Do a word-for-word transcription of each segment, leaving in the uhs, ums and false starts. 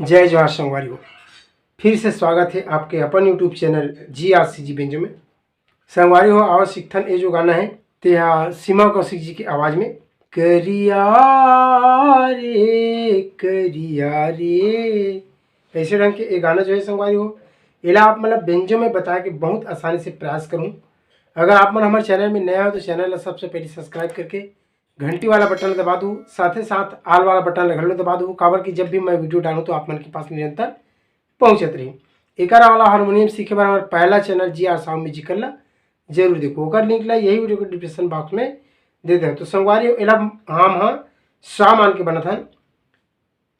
जय जोहार संगवारी हो, फिर से स्वागत है आपके अपन YouTube चैनल जी आर सी जी बेंजो में। संगवारी हो, आवा सीखथन ए जो गाना है, ते हा सीमा कौशिक जी की आवाज में, करिया रे करिया रे, ऐसे ढंग के ये गाना जो है संगवारी हो, एला आप मतलब बेंजो में बता के बहुत आसानी से प्रयास करूँ। अगर आप मन हमारे चैनल में नया हो तो चैनल ला सबसे पहले सब्सक्राइब करके घंटी वाला बटन दबा दू, साथे साथ आल वाला बटन घलो दबा दू, काबर कि जब भी मैं वीडियो डालूँ तो आप मन के पास निरंतर पहुँचत रही। एकर अलावा हारमोनियम सीखे बर हमारे पहला चैनल जी आर साउंड म्यूजिकल ला जरूर देखो, ओकर लिंक ला यही वीडियो के डिस्क्रिप्शन बॉक्स में दे दे। तो संगवारी हो, एला हम ह सा मान के बनत हन।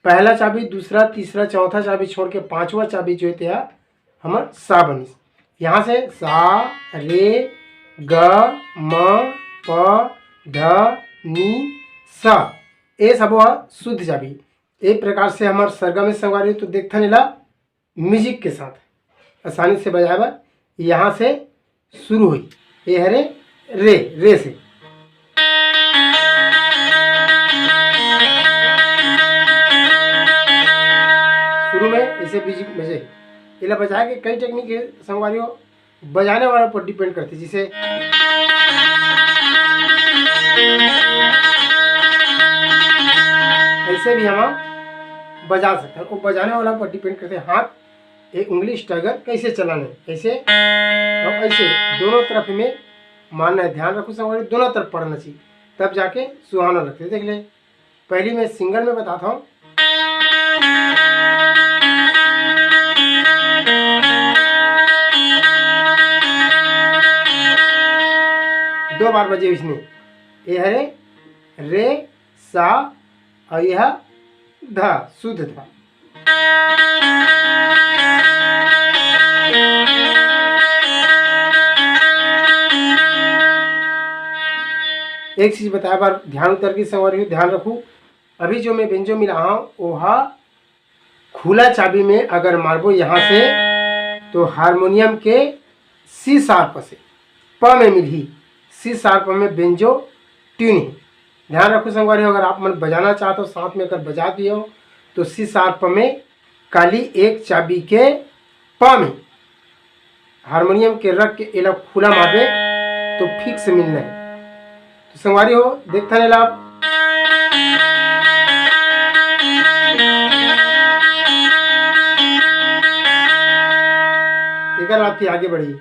पहला चाबी, दूसरा, तीसरा, चौथा चाबी छोड़ के पांचवा चाबी जो है तेहा हमर सा बनिस। यहाँ से सा, रे, ग, म, प, ध, नी, सा, ए सबो ह शुद्ध चाबी। ए प्रकार से हमर सरगम में संगवारी हो, तो देखथन एला म्यूजिक के साथ आसानी से बजाए बर। यहाँ से शुरू हुई, ये हरे रे, रे से। शुरू में ऐसे म्यूजिक बजे, एला बजाए के कई टेक्निक है संगवारी हो, बजाने वाला पर डिपेंड करते, जैसे ऐसे भी हम बजा सकते हैं, वो बजाने वाला पर डिपेंड करते हैं। हाथ, ये उंगली स्ट्राइगर कैसे चलाने, ऐसे और ऐसे दोनों तरफ में मारना है। ध्यान रखो संगवारी, दोनों तरफ पड़ना चाहिए, तब जाके सुहाना लगते। देख ले, पहली मैं सिंगल में बताता हूँ। दो बार बजे इसने, ये हरे रे सा और यह ध, शुद्ध ध। एक चीज बताए बर ध्यान उतर के संगवारी हो, ध्यान रखू, अभी जो मैं बेंजो मिला हूँ, ओहा खुला चाबी में अगर मारबो यहाँ से, तो हारमोनियम के सी शार्प से प में मिलही। सी शार्प में बेंजो ट्यून है। ध्यान रखो संगवारी, अगर आप मन बजाना चाहते हो, साथ में अगर बजा दिए हो, तो सी शार्प में काली एक चाबी के प में हारमोनियम के रख के एला खुला मारबे, तो फिक्स मिलना है। तो संगवारी हो, देखथन एला। एकर बाद फिर आगे बढ़ी।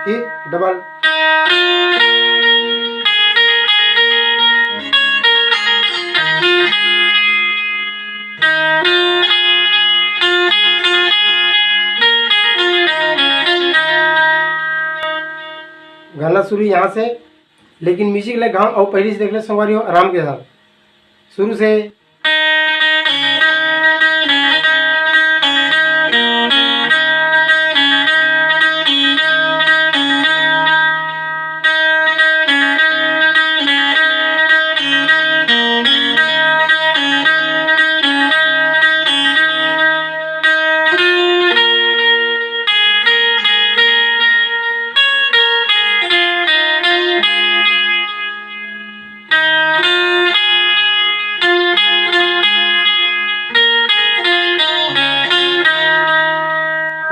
फिर डबल। गाना शुरू यहाँ से, लेकिन म्यूजिक ले गाँव और पहली से देख ले संगवारी हो, आराम के साथ शुरू से।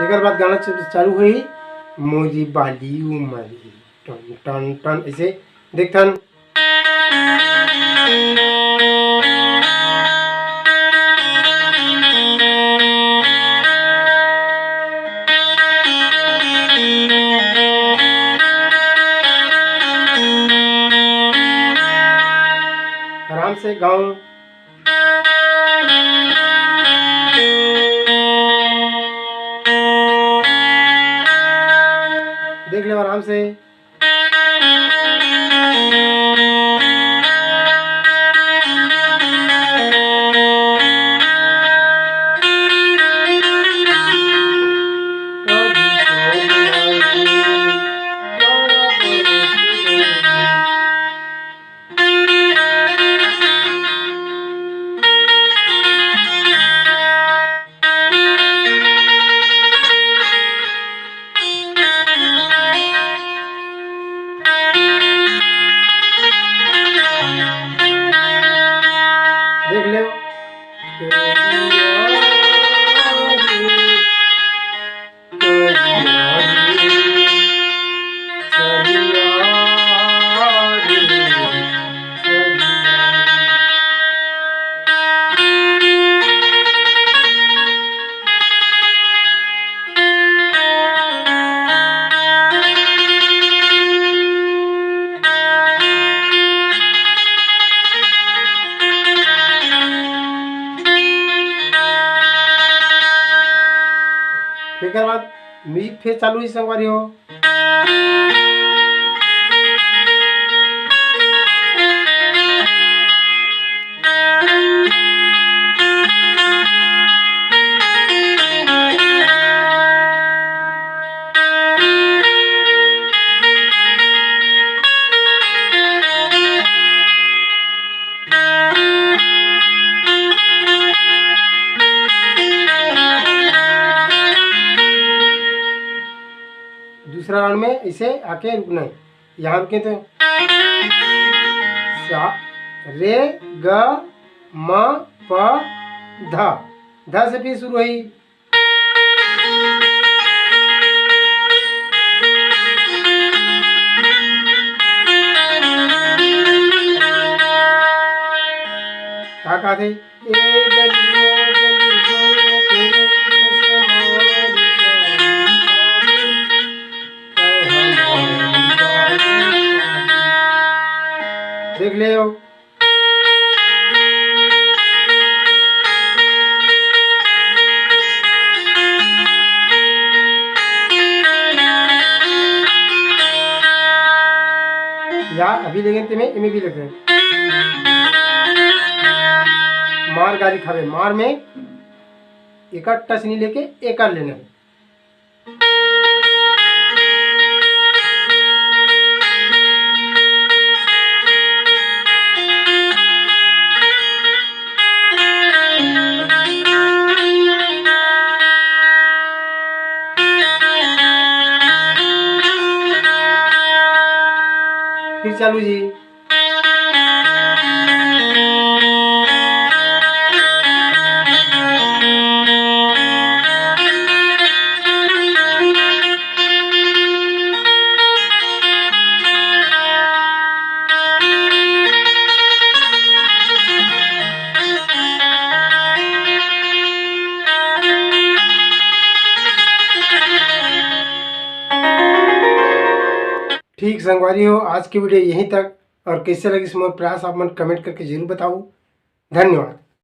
एकर बाद गाना च-, चालू होही, मोरी बाली उमरी, टन टन टन, ऐसे देखथन। आराम से गाँव। देख ले आराम से। म्यूजिक फिर चालू ही संगवारी हो। दूसरा राउंड में इसे आके रुकना है। यहाँ रुके तो सा, रे, ग, म, प, ध। ध से फिर शुरू हुई। का कहा थे? देख ले। या अभी लेकिन तुम्हें इमे भी लगे। मार गाली खावे, मार में एकर टच नहीं लेके एकर लेना है। फिर चालू जी। ठीक संगवारी हो, आज की वीडियो यहीं तक। और कैसे लगिस मोर प्रयास, आप मन कमेंट करके जरूर बताओ। धन्यवाद।